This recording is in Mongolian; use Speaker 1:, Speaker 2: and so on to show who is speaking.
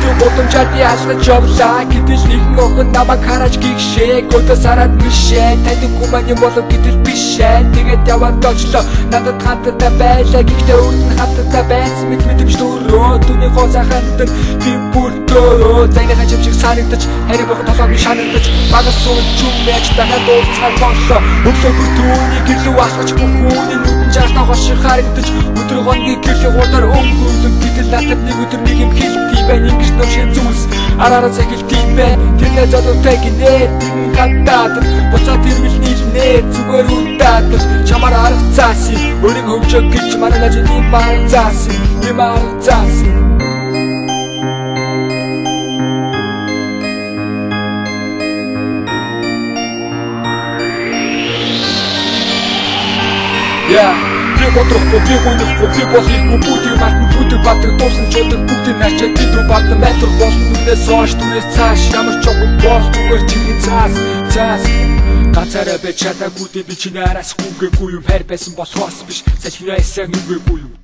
Speaker 1: Илүү гудамжаар би алхаж явлаа. Гэтэл нэгэн охин намайг хараж гихшээ. Көдөөс хараад мишээ. Таньдаггүй маань юм болов гэтэл биш ээ. Тэгээд яваад очлоо. Надад хаттай байлаа. Гэхдээ урд нь хаттай байсан мэт мэдрэмж төрөө. Түүний гоо сайханд нь би бүр дөрөө. Зайныхаа чим шиг санагдаж, харин бурхан толгой минь шанагдаж, багас сууж юм яаж дахиад уулзахаар боллоо. Өглөө бүр түүний гэрлүү алхаж бүх хүний нүдэн жартаа хол шиг харагдаж, өдөр хоногийн гэрлийн хурдаар өнгөрүүлэн. Гэтэл надад нэг өдөр нэг юм хэлт юм байна. Ингэж новшин зүйлс араараа захилт юм байна. Тэрнээ залуутай гинэ, тэрэн гадаад буцаад ирвэл нийлнэ. Зүгээр удаад чамаар арга заасан. Өөрийн хөвжөө гэж манай лажин ийм арга заасан. Ийм арга заасан. Yeah. Би готрох, би гүнэхгүй, би болихгүй, бүгдийг мартан, бүгдийг бадаг, дуусан чудаг, бүгдийг начаад бид рүү бадан, метр болно нүнээс хойш, түүнээс цааш, ямар ч юм бол зүгээр чигийн цаас, цаас. Ганцаараа байж чадаагүй дээ би чиний араас гүгээгүй юм, хайр байсан болохоос биш, салхинаа эсэг нүгээгүй юм.